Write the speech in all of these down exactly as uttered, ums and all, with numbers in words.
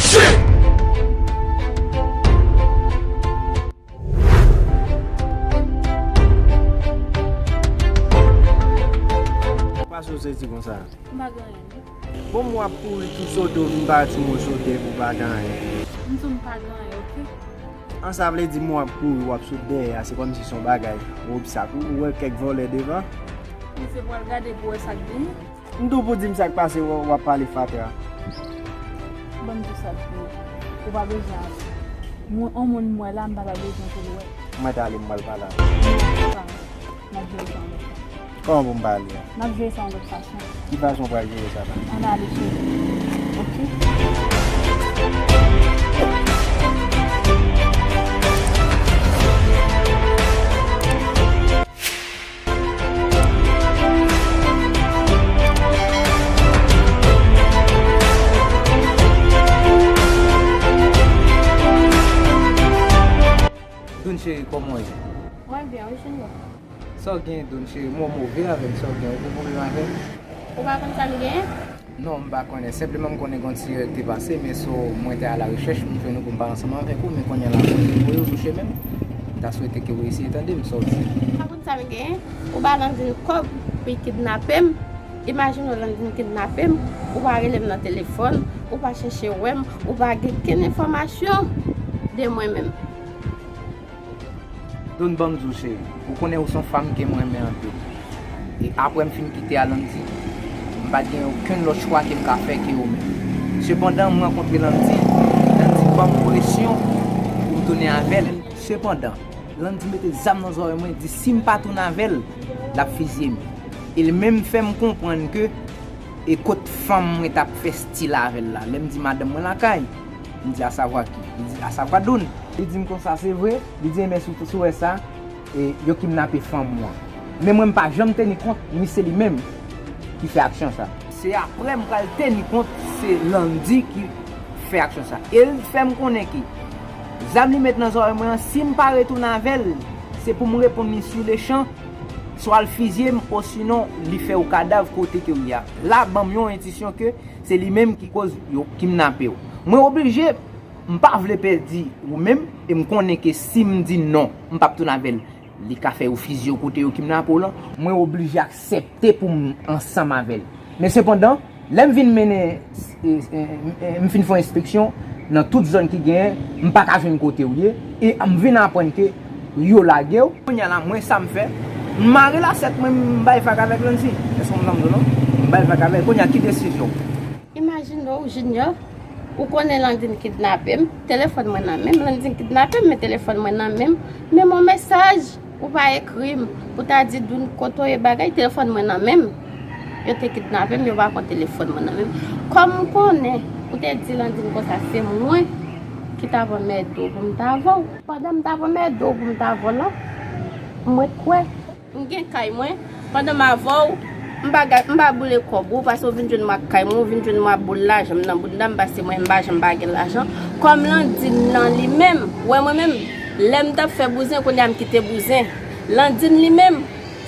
Pase w sezi konsa. M pa gen anyen. Bon, m w ap kouri tou sote w vin pa di m w sote pou pa gen anyen. M di w m pa gen anyen, oke? An, sa vle di m w ap kouri, w ap sot dèyè a, se kòmsi se yon bagay, w obstak. Ou, ou wè kèk vòlè devan? Misye pral gade pou wè sa k genyen. M tou pou di m sa k pase, w, w ap pale fatra. Ban m di w sa k genyen. Ou pa bezwen ale. Mwen, yon moun m wè la, m pa ta bezwen pou l wè. Mwen t ale, m pral pale avè l. N ap jere sa yon lòt fwa. Kòman pou m pale a? N ap jere sa yon lòt fason. Ki fason w pral jere sa la? Ann ale, cheri. Oke? Doun cheri, kòman w ye? Mwen byen, wi, Junior. Sa w gen, Doun cheri? Mwen move avè l, sa w gen? Ou gen pwoblèm avè l? Ou pa konn sa m genyen? Non, m pa konnen. Senpleman, m konnen gen yon ti erè ki te pase, men so mwen te alarechèch, m jwenn ou pou m pale ansanm avèk ou, men kounye a la, mwen voye w sou chemen m. M ta swete ke w eseye tande m, sa w di? Ou pa konn sa m genyen? Ou ba Landine kòb pou l kidnape m. Imajine w, Landine kidnape m, ou pa rele m nan telefòn, ou pa chèche wè m, ou pa gen kenn enfòmasyon de mwen menm. Doun, ban m di w, cheri, ou konnen ou se yon fanm ke m renmen anpil. E apre m fin kite a Landy, m pa t gen okenn lòt chwa ke m ka fè ke ou menm. Sepandan, m rankontre Landy, Landy ban m presyon pou m tounen avè l. Sepandan, Landy mete zam nan zòrèy mwen, di si m pa tounen avè l, l ap fizye m. E l menm fè m konprann ke e kot fanm mwen t ap fè stil avè l la. Lè m di madanm mwen lakay, m di asavwa ki? Li di asavwa Doun. Li di m konsa, se vre? Li di, enben, si w, si w wè sa, e, yo kidnape fanm ou an. Men mwen, m pa janm teni kont, ni se li menm ki fè aksyon sa. Se apre m pral teni kont, se Landy ki fè aksyon sa. E l fè m konnen ke zam li met nan zòrèy mwen an, si m pa retounen avè l, se pou m reponn li sou lechan, swa l fizye m, osinon li fè w kadav kote ke w ye a. La ban m yon entisyon ke se li menm ki koz yo kidnape w. Mwen oblije, m pa vle pèdi ou menm, e m konnen ke si m di non, m p ap tounen avè l, li ka fè yo fizye w kote yo kidnape w lan. Mwen oblije aksepte pou m ansanm avè l. Men sepandan, lè m vin mennen, e, e, e, m fin fè yon enspeksyon nan tout zòn ki genyen, m pa ka jwenn kote w ye, e m vin aprann ke yo lage w. Kounye a la, mwen sa m fè, m mare lasèt mwen, m bay vag avèk Landy. Èske w konprann sa m di w lan? M bay vag avèk. Kounye a, ki desizyon w? Imajine w, Junior, ou konnen Landine kidnape m, telefòn mwen nan men m, Landine kidnape m, men telefòn mwen nan men m, men m yon mesaj, ou pa ekri m, pou ta di Doun kote w ye bagay, telefòn mwen nan men m. Yo te kidnape m, yo pa konn telefòn mwen nan men m. Kòm m konnen, ou te di Landine konsa, se mwen ki ta pran mèdo pou m ta avè w. Pandan m ta pran mèdo pou m ta avè w lan, mwen kwè. M gen kay mwen, pandan m avè w, m pa ga-, m pa boule kòb ou, paske w vin jwenn mwen ak kay mwen, ou vin jwenn mwen ap boule lajan m nan bounda m, paske mwen, m pa janm pa gen lajan. Kòm Landine nan li menm, wè mwen menm, lè m t ap fè bouzen, kounye a m kite bouzen. Landine li menm,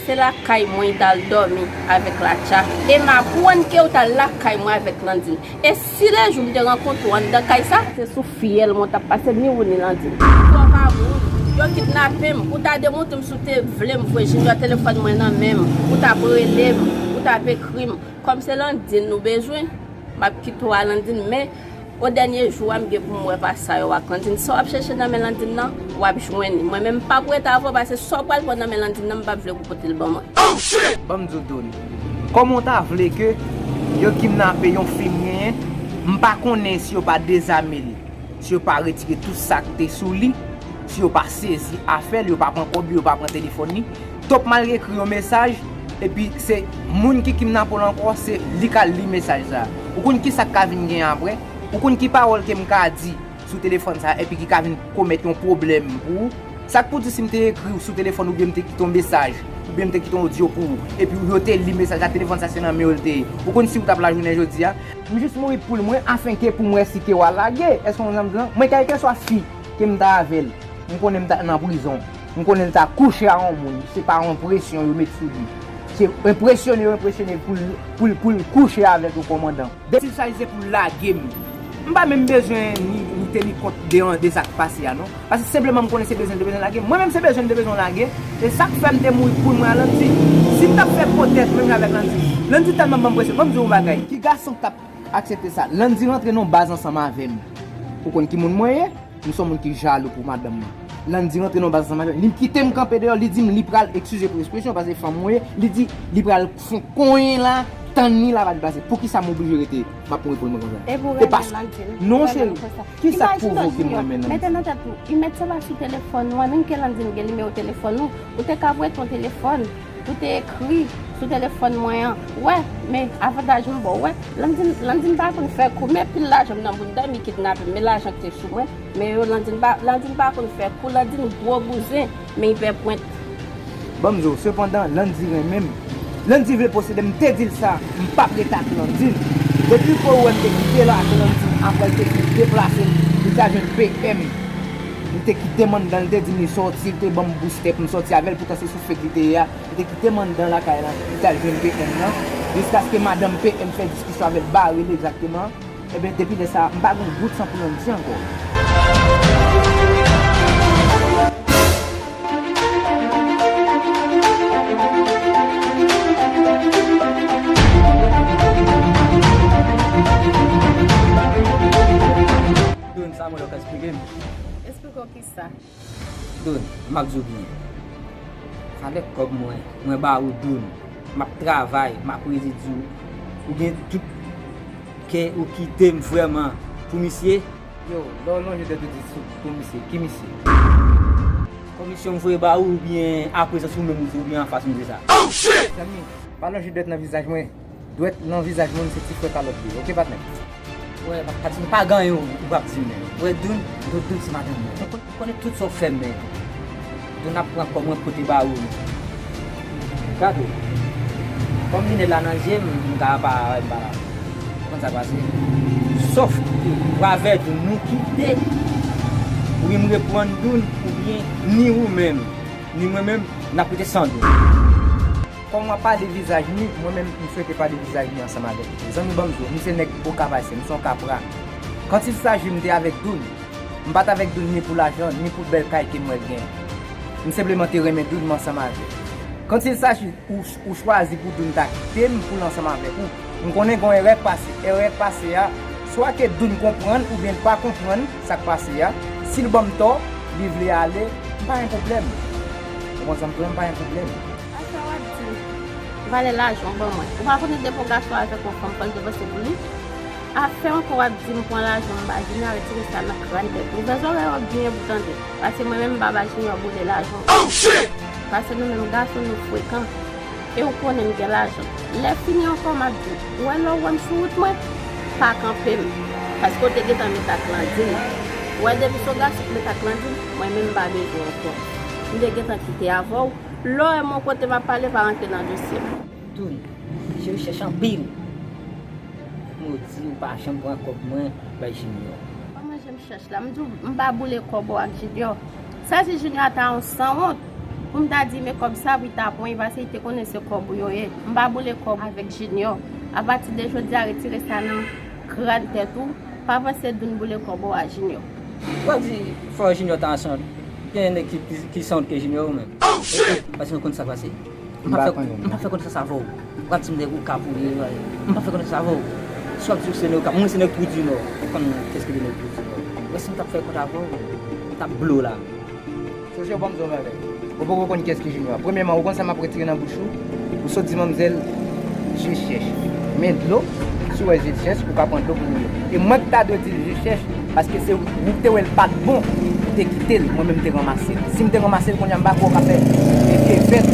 se lakay mwen li t al dòmi avèk Latcha. E m aprann ke w t al lakay mwen avèk Landine. E si de jou m te rankontre w anndan kay sa, se sou fyèl mwen w t ap pase, ni ou ni Landine. Twòp amour, yo kidnape m. Ou ta demonte m si w te vle m vre, Junior, telefòn mwen nan men m. Ou t ap rele m, ou t ap ekri m. Kòm se Landine nou bezwen, m ap kite w a Landine, men o dènye jou a, m gen pou m wè pa sa yo ak Landine. Sa w ap chèche nan men Landine nan, w ap jwenn li. Mwen menm, m p ap rete avè w, paske sa w pral pran nan men Landine nan, m p ap vle pou w pote l ban mwen. Ban m di w, Doun, kòman w ta vle ke yo kidnape yon fi m genyen, m pa konnen si yo pa dezame li, si yo pa retire tout sa k te sou li, si yo pa sezi afè l, yo pa pran kòb li, yo pa pran telefòn li. Twòp mal ekri yon mesaj, epi se moun ki kidnape w la ankò, se li k al li mesaj sa. Ou konn ki sa k ka vin genyen apre? Ou konn ki pawòl ke m ka di sou telefòn sa, epi ki ka vin komèt yon pwoblèm pou ou? Sa k pou di si m te ekri w sou telefòn oubyen m te kite yon mesaj, oubyen m te kite yon odyo pou ou, epi yo te li mesaj la, telefòn sa se nan men yo l te ye. Ou konn si w t ap la jounen jodi a? M jis mouri poul mwen, afenke pou m wè si ke w a lage. Èske w konn sa m di w lan? Mwen, kèlkeswa fi ke m ta avè l, m konnen m ta nan prizon. M konnen l ta kouche a yon moun. Se pa yon presyon yo met sou li. Se enpresyone yo enpresyone pou l, pou l, pou l kouche avèk yon kòmandan. Depi l chwazi se pou l lage m, M pa menm bezwen ni, ni te ni kont de, de sa k pase a, non. Paske senpleman m konnen se bezwen l te bezwen lage. Mwen menm se bezwen l te bezwen lage. E sa k fè m te mouri poul mwen a Landy. Si m t ap fè potèt menm jan avèk Landy, Landy tèlman ban m presyon. Ban m di w yon bagay. Ki gason k t ap aksepte sa? Landy rantre nan yon baz ansanm avè m. Ou konn ki moun mwen ye? M se yon moun ki jalou pou madanm mwen. Landy rantre nan baz ansanm avè m. Li kite m kanpe deyò, li di m li pral, eskize pou ekspresyon, paske fanm mwen ye, li di li pral fon konyen la, tann li la pa deplase. Poukisa m oblije rete? M ap mouri poul mwen konsa. E pou rele Landy. Non, cheri. Kisa k pwovoke mwen menm? Mete nan tèt ou, Imèt se pa sou telefòn nou an, menm ke Landy gen nimewo telefòn ou, ou te ka voye ton telefòn, ou te ekri sou telefòn mwen an. Wè, men avantaj m ba w, wè. Landy, Landy pa konn fè kou, men pil lajan m nan bounda m, li kidnape m, men lajan ki te sou mwen, men yo Landy pa, Landy pa konn fè kou, Landy gwo bouzen, men li pè pwent. Ban m di w, sepandan, Landy renmen m. Landy vle posede m, m te di l sa, m p ap rete ak Landy. Depi ke w wè m te kite l ak Landy, apre l te fin deplase, li t al jwenn P M. Li te kite m anndan, li te di m li sòti, li te ban m boustè pou m sòti avè l, poutan se sou fake li te ye a. Li te kite m anndan lakay la, li t al jwenn P M nan, jiskaske madanm P M fè diskisyon avè l, bare l egzakteman. Ebyen, depi lè sa a, m pa gen gout san pou Landy ankò. Doun, sa mwen lè w ka eksplike m? Eksplike w kisa? Doun, m ap di w byen. Valè kòb mwen, mwen ba ou, Doun. M ap travay, m ap redi di w. Ou gen tout kè ou kite m vrèman pou misye? Yo, lè w lonje dwèt ou di sou pou misye, ki misye? Komisyon m voye ba ou oubyen aprezan se ou menm ou di oubyen anfas m di sa? Zanmi, pa lonje dwèt nan vizaj mwen. Dwèt nan vizaj moun se ti frè kalòt li ye, oke patnè? Wè, pa, pa, pa gen anyen ou, ou p ap di m menm. Wè, Doun, Doun, Doun se madanm mwen. Ou konnen tout sa w fè m menm. Doun ap pran kòb mwen pote ba ou. Gade, kòm linèt la nan je m, m ka pa wè m pa la. Ou konn sa k pase? Sòf ke ou avè Doun nou kite, oubyen m reprann Doun, oubyen ni ou menm, ni mwen menm, n ap rete san Doun. Kòm w ap pale vizaj ni, mwen menm, m swete pale vizaj ni ansanm avèk li. Zanmi, ban m di w, m se nèg Okap Ayisyen, m se yon kapra. Quand il s'agit, m te avèk Doun. M pa t avèk Doun ni pou lajan, ni pou bèl kay ke m wè l gen. M senpleman te renmen Doun, m ansanm avè l. Quand il s'agit, ou, ou chwazi pou Doun ta kite m pou l ansanm avèk ou. M konnen gen yon erè k pase. Erè k pase a, swa ke Doun konprann oubyen l pa konprann sa k pase a. Si l ban m tò, li vle ale, m pa gen pwoblèm. Ou konprann sa m di w la, m pa gen pwoblèm. A sa w ap di m? Valè lajan w ban mwen. Ou pa konnen depi yon gason avèk yon fanm, fò l depanse pou li? Afè ankò w ap di m pran lajan m ba Junior, retire sa nan kràn tèt ou. Ouvè zòrèy w byen pou tande. Paske mwen menm m pa ba Junior boule lajan. Paske nou menm gason nou frekan. E ou konnen m gen lajan. Lè fini ankò m ap di w, ou wè lè w wè m sou wout mwen, pa kanpe m. Paske w te gentan met ak Landine. Ou wè depi se yon gason k met ak Landine, mwen menm m pa bezwen w ankò. M te gentan kite avè w. Lè w wè m yon kote m ap pale, pa rantre nan dosye m. Doun, je chèch anpil. Modi, ou pa janm pran kòb mwen bay Junior. Kòman je m chèch la? M di w, m pa boule kòb ou ak Junior. Sa si Junior ta yon sanwont, pou m ta di men kòb sa pou li ta pran, paske li te konnen se kòb ou yo ye. M pa boule kòb avèk Junior. Apati de jodi a, retire sa nan kràn tèt ou. Pa panse Doun boule kòb ou a Junior. W ap di fò Junior ta yon sanwont. Gen nèg ki, ki, ki sanwont ke Junior ou menm. Paske nou konn sa k pase. M pa fè, m pa fè konesans avè w. W ap di m nèg Okap ou ye, m pa fè konesans avè w. Si w ap di w se nèg Okap, mwen se nèg Trou di Nò. Ou konn kiyès ki rele nèg Trou di Nò. Wè si m t ap fè kont avè w, m t ap blow la. Sosye, ban m di w yon bagay. Ou poko konn kiyès ki Junior. Premyèman, ou konn sa m ap retire nan bouch ou? Ou sot di manmzèl, je chèch. Men dlo, si w wè je chèch, ou ka pran dlo pou boule. E mwen k ta dwe di l je chèch, paske se ou te wè l pa t bon, ou te kite l, mwen menm m te ranmase l. Si m te ranmase l kounye a, m pa kwè w ka fè efè vèt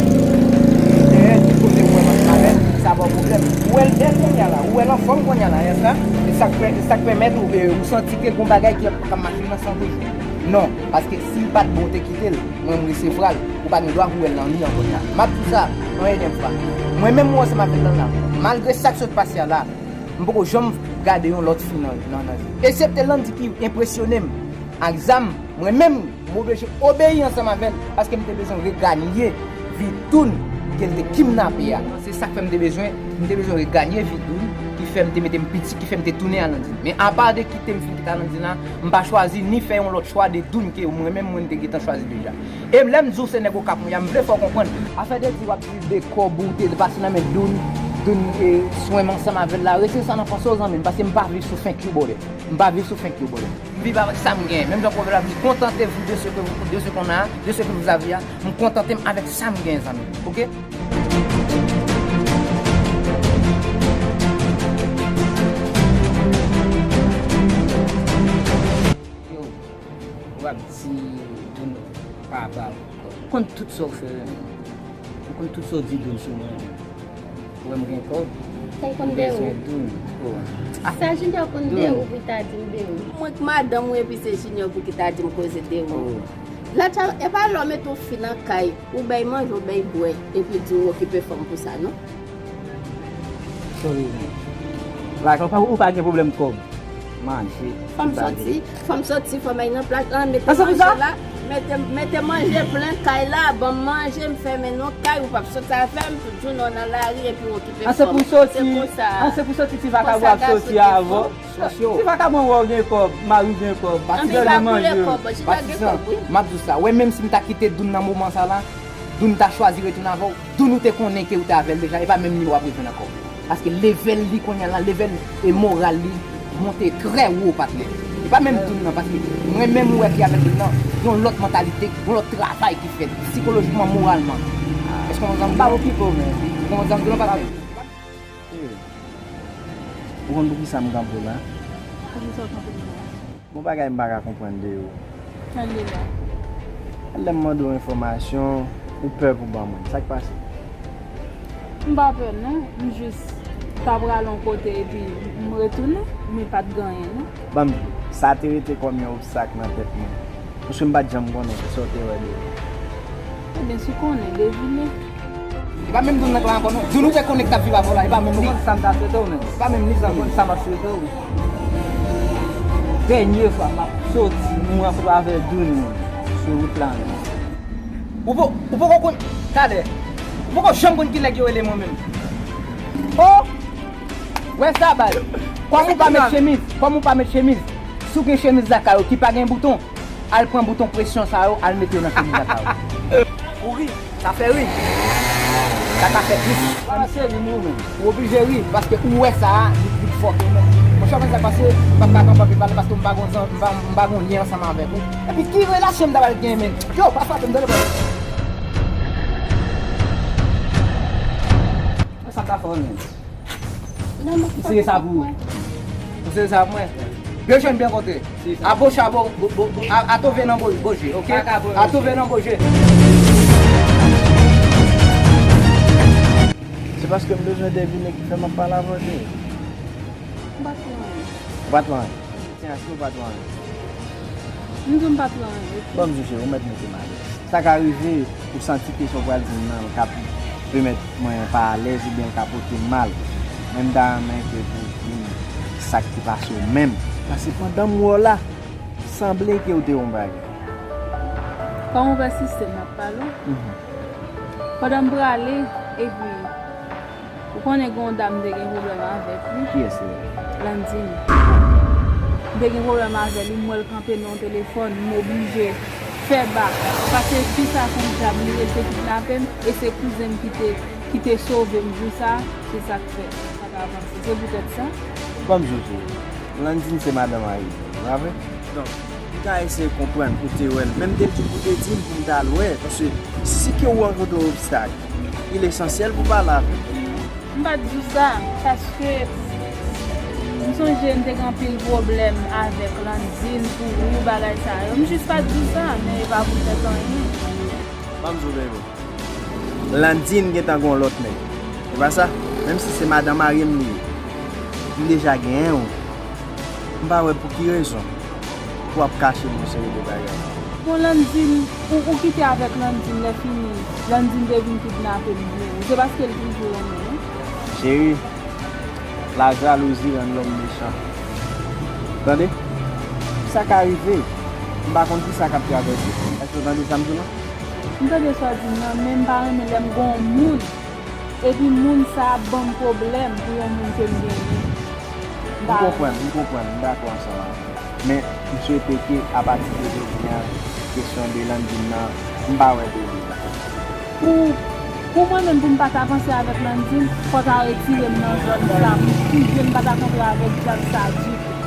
dèyè, di kote ou wè m ansanm avè l, sa pa yon pwoblèm. Ou wè l bèl kounye a la, ou wè l anfòm kounye a la, e sa, e sa k pè-, e sa k pèmèt ou, e, ou santi ke gon bagay ki ap, k ap mache nan san toujou. Non, paske si l pa t bon, ou te kite l, mwen m resevwa l, ou pa gen dwa pou wè l nan mi an kounye a. M ap di w sa, yon enyèm fwa. Mwen menm mwen ansanm avè l la, malgre sa k sot pase a la, m poko janm gade yon lòt fi nan, nan, nan je. Eksepte Landy ki enpresyone m ak zam, mwen menm, m oblije obeyi ansanm avè l, paske m te bezwen reganye vi Doun ke l te kidnape a. Se sa k fè m te bezwen, m te bezwen reganye vi Doun, ki fè m te mete m piti, ki fè m te tounen a Landin. Men apa de kite m fin kite a Landin la, m pa chwazi ni fè yon lòt chwa de Doun ke mwen menm mwen te gentan chwazi deja. E lè m di w se nèg Okap mwen ye a, m vle fè w konprann. Afè de di w ap viv de kòb ou te pase nan men Doun, Doun e swen m ansanm avè l la, retire sa nan panse w zanmi m, paske m pa viv sou fenk you brother. M pa viv sou fenk yo, brother. M viv avèk sa m genyen. Menm jan pwovèb la di, contentez-vous de ce que vous, de ce qu'on a, de ce que vous avez a. M kontante m avèk sa m genyen, zanmi. Oke? Yo, w ap di Doun pa ba w. Konn tout sa w fè. Ou konn tout sa w di Doun sou mwen. Ou wè m gen kòb. Sa l konn de ou? M bezwen Doun. Oh. Ah, sa Junior konn de ou pou ta di m de ou? Mwen k madanm ou epi se Junior pou ki ta di m koze de ou. Oh. Lòt sa, e pa lè w mete yon fi nan kay, ou bay manje, ou bay bwè, epi di ou okipe fanm pou sa, non? Sorry, man. Like, ou pa, ou pa gen pwoblèm kòb. Manje. Fò m soti, fò m soti, fò m al nan plas, an, mete manje la, mete, mete manje plen kay la, ban m manje, m fèmen non kay, ou p ap soti avè m, tout jounen w nan lari, epi w okipe fanm. An, se pou soti, an, se pou soti, ti vakabon ap soti avè w. Ti vakabon wè w gen kòb, mari w gen kòb, pati dòmi manje, pati san. M ap di w sa, wè, menm si m ta kite Doun nan moman sa la, Doun ta chwazi retounen avè w, Doun ou te konnen ke ou te avè l deja, e pa menm nivo w ap rejwenn ankò. Paske level li kounye a la, level e moral li monte trè wo, patnè. E pa menm Doun nan, paske mwen menm ou wè ki avè Doun nan, yon lòt mantalite, yon lòt travay ki fèt, sikolojikman, moralman. Èske w konprann sa m di w? M pa okipe w, men. Ou konprann sa m di w la, patnè? Ou konn poukisa m kanpe w la? Poukisa w kanpe m la? Gon bagay m pa ka konprann de ou. Sa l ye la? Lè m mande w enfòmasyon, ou pè pou ban mwen. Sa k pase? M pa pè non, m jis ta pral yon kote epi m retounen, men pa t gen anyen non. Ban m di w, sa te rete kòm yon obstak nan tèt mwen. Paske m pa t janm konnen kisa w te wè de ou. Ebyen, si w konnen, devine. E pa menm Doun nan k la ankò non. Doun ou te konnen k t ap viv avè w la, e pa menm li. Ou konn sa m ta swete w menm? E pa menm li, zanmi. Ou konn sa m ap swete w? Dènye fwa m ap soti, nou antravè Doun sou wout la menm. Ou po-, ou poko konn, talè. Ou poko janm konn ki nèg yo rele mwen menm. Oh! Wè sa, baz. Kòm ou pa met chemiz, kòm ou pa met chemiz, si w gen chemiz lakay ou ki pa gen bouton, al pran bouton presyon sa yo, al mete yo nan chemiz lakay ou. Ou ri, sa fè ri. Sa ka fè plis. Ala seri nou menm. Ou oblije ri, paske ou wè sa a, li, li fòk ou menm. Monchè, ou konn sa k pase, m p ap ka kanpe anpil pale paske m pa gon zan-, m pa, m pa gon lyen ansanm avèk ou. Epi ki relasyon m ta pral gen, men? Yo, pa frape m, tande, baz. Sa m ta fè w menm? M sere sa pou ou. Ou sere sa pou mwen? Yo jwenn byen kontre. A boche, a bo-, bo-, bo-, bo-, a, a tove nan bo-, boje, oke? A tove nan boje. Se paske m bezwen devine ki fè m ap pale avè w de. M pa t wè anyen. Ou pa t wè anyen? Tiens, si ou pa t wè anyen. M di w m pa t wè anyen, oke? Bon, m di w, cheri, ou mèt mete m alèz. Sa ka rive, ou santi kesyon w pral di m nan, l ka pèmèt mwen pa alèz oubyen l ka pote m mal. Men m ta renmen ke pou w di m sa k te pase w menm. Paske pandan m wè w la, sanble ke w te yon bagay. Kòm ou pèsiste, m ap pale w. Mhm. Pandan m prale, epi Ou konnen gen yon dam m te gen pwoblèm avèk li. Kiyès li ye? Landine. M te gen pwoblèm avè li, m wè l kanpe nan yon telefòn, m oblije fè bak. Paske fi sa se yon dyab li ye, l te kidnape m, e se kouzen m ki te, ki te sove m jou sa, se sa k fè m pa ka avanse. Se poutèt sa. Ban m di w, Landine se madan mari m, pa vre? Donk, m ka eseye konprann ou te wè l, men m te di w pou w te di m pou m t al wè, paske si ke w rankontre yon obstak, il esansyèl pou w pale avè l. M pa t di w sa, paske m sonje m te gen anpil pwoblèm avèk Landine, pou ou, bagay sa yo. M jis pa t di w sa, men e pa poutèt anyen. Ban m di w, baby. Landine gentan gen yon lòt nèg. E pa sa? Menm si se madan mari m li ye, m deja genyen yon. M pa wè pou ki rezon pou w ap kache m yon seri de bagay. Bon, Landine, ou, ou kite avèk Landine, lè fini, Landine te vin kidnape m vre wi. Se paske l toujou renmen w. Cheri, lajalouzi rann lòm mechan. Tande? Sa ka rive. M pa konn kisa k ap travèse tèt ou. Èske w tande sa m di w lan? M tande sa w di m nan, men m pa renmen lè m gen yon moun, epi moun sa ap ban m pwoblèm pou yon moun ke m genyen. M konprann, m konprann, m dakò ansanm avè w. Men, m swete ke apati de jodi a, kesyon de Landine nan, m pa wè de li la. Pou, pou mwen menm, pou m pa ta avanse avèk Landine, fò w ta retire m nan zòn sa. M kite m pa ta kontre avèk djab sa ditou.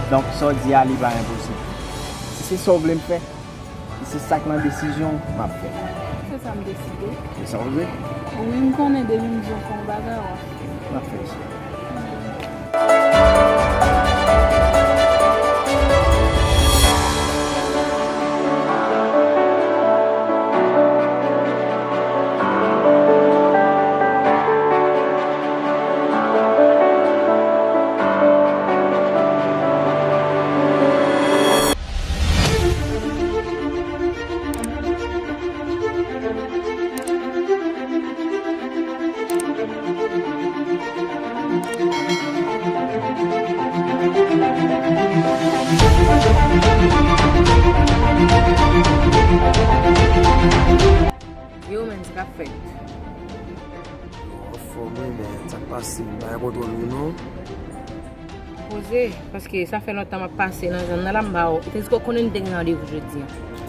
Donk, sa w di a, li pa enposib. Si se sa w vle m fè, si se sa k nan desizyon w, m ap fè. Se sa m deside. Se sa w vle? Wi, m konnen depi m di w fè yon bagay, w ap fè. M ap fè sa. Yo, men, sa k ap fèt? Yo, anfòm, wi, men sa k pase, m pa gen kontwòl ou non. Poze, paske sa fè lontan m ap pase nan zòn nan la, m pa wè. Tandiske w konnen n te gen randevou jodi a.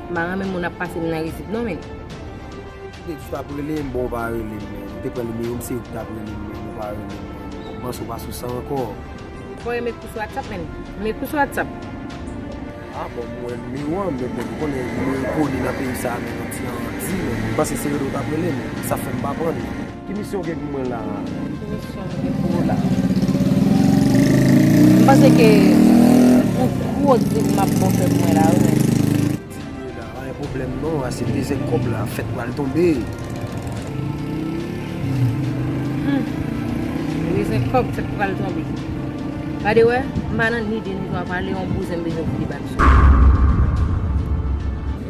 M pa renmen moun ap pase m nan rizib non, men. Ou te di w t ap rele m, bon, ou pa rele m, men. M te pran nimewo m, se ou ki t ap rele m, men ou pa rele m, men. Bon, m panse ou pa sou sa ankò. Voye m ekri sou WhatsApp, men. M ekri sou WhatsApp. Ah, bon, m wè nimewo an, men bon, ou konnen nimewo enkoni nan peyi sa a, men yon ti anti, men m panse se rele w t ap rele m, sa fè m pa pran l. Ki misyon w gen pou mwen la a? Ki misyon m gen pou ou la? M panse ke ou, ou di m ap bon fè pou mwen la, wi, men. Di m wi la, pa gen pwoblèm non, asepte zen kòb la, fèt pral tonbe. Hmm. Li zen kòb, fèt pral tonbe. Gade wè, m pa nan ni de ni twa pale, yon bouzen m bezwen pou li ba m sou.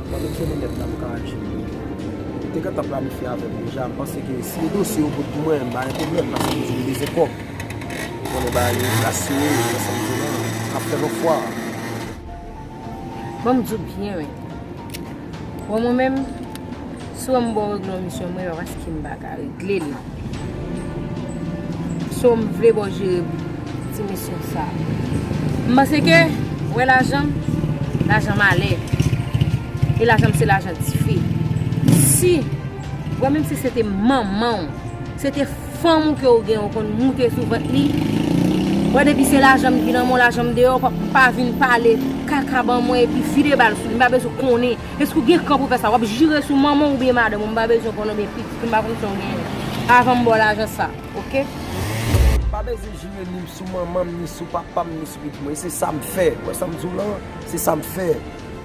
Pandan se linèt la m ka aji. M te gentan planifye avè m deja, m panse ke si e dosye yo pote pou mwen, m pa gen pwoblèm, paske m di m bezwen kòb. Ou konnen bagay yo asire, nan sa m di w la, m ap fè l yon fwa. Bon, m di w byen, wi. Bon, mwen menm, si w wè m ba w regle yon misyon, mwen, e pa paske m pa ka regle li. So, m vle ba w jere ti misyon sa a. M panse ke, wè lajan m, lajan malè. E lajan m se lajan dife. Si, wè menm si se te manman w, se te fanm ou ke w gen, ou konn moute sou vant li. Wè depi se lajan m ki nan men w, lajan m deyò, pa, pa vin pale kaka ban mwen epi vide bal sou li. M pa bezwen konnen. Èske w gen kan pou fè sa? W ap jire sou manman w oubyen madanm ou? M pa bezwen konnen oubyen pitit ou, m pa konn sa w genyen. Avan m ba w lajan sa, oke? Pa bezwen jire ni sou manman m, ni sou papa m, ni sou pitit mwen. E se sa m fè. Ou wè sa m di w lan? Se sa m fè.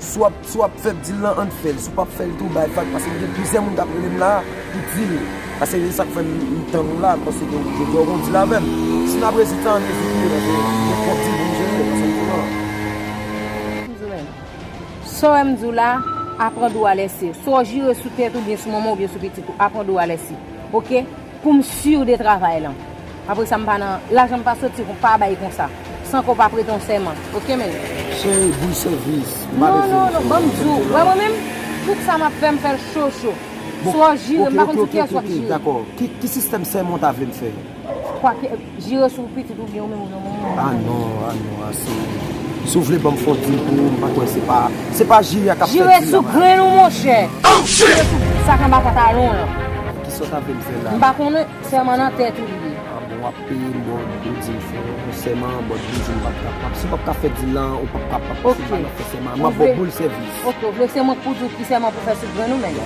Si w ap, si w ap fè deal lan, ann fè l. Si w p ap fè l tou, bay vag, paske m gen plizyè moun k ap rele m la pou deal. Paske se sa k fè m, m tann ou la, m panse ke w, jodi a w gen yon deal avè m. Si n ap rezide, ann rezide, paske m gen twòp deal pou m jere, paske m di w lan. Sa w wè m di w la, apprendre ou à laisser. Sa w jire sou tèt ou, oubyen sou manman w, oubyen sou pitit ou, apprendre ou à laisser. Oke? Pou m si de travay lan. Apre sa, m pa nan, lajan m pa soti pou m pa bay konsa. San ke w pa prete yon sèman. Oke, men. Cheri, boul sèvis. M pa bezwen. Non, non, non, ban m di w. Wè mwen menm, tout sa m ap fè, m fè l cho, cho. Bon, si w jire, m pa konn sou kiyès w ap jire. Dakò. Ki, ki sistèm sèman w ta vle m fè? Kwake, jire sou pitit oubyen ou menm ou nan manman w. Ah non, ah non, ah se, si w vle ban m fè yon deal pou ou, m pa kwè se pa, se pa jire a k ap fè deal la. Jire sou grenn ou, monchè. Jire sou sa k anba pantalon w lan. Kisa w ta vle m fè la? M pa konnen, sèman nan tèt ou li ye. Ah bon, w ap peye m, bon, ou di m fè yon sèman, bon, ou di m p ap kapab. Si w p ap ka fè deal lan, ou p ap kapab. Paske m pa nan fè sèman. M ap ba w boul sèvis. Oke, ou vle se mwen k pou di w ki sèman pou fè sou grenn ou menm?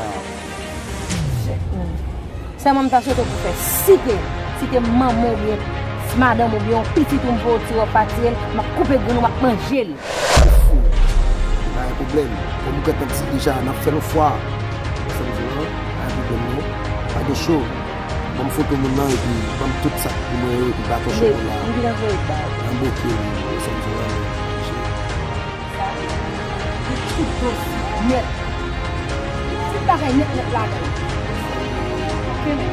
Sèman m ta swete w pou fè, si te, si te manman w oubyen madanm ou oubyen yon pitit ou m voye w tire w ap patire l, m ap koupe grenn ou, m ap manje l. Ou fou. Pa gen pwoblèm. Kòm ou gentan di deja, n ap fè l yon fwa. Ou konprann sa m di w lan? Pa gen pwoblèm non. Pa gen cho. Ban m foto moun nan epi ban m tout sa k pou mwen yo epi baton chokola. M vin anvoye l ba ou. An boke wi, ou konprann sa m di w lan, men. Sa, li tout dosye nèt. Tout bagay nèt, nèt ladan l. Oke, men.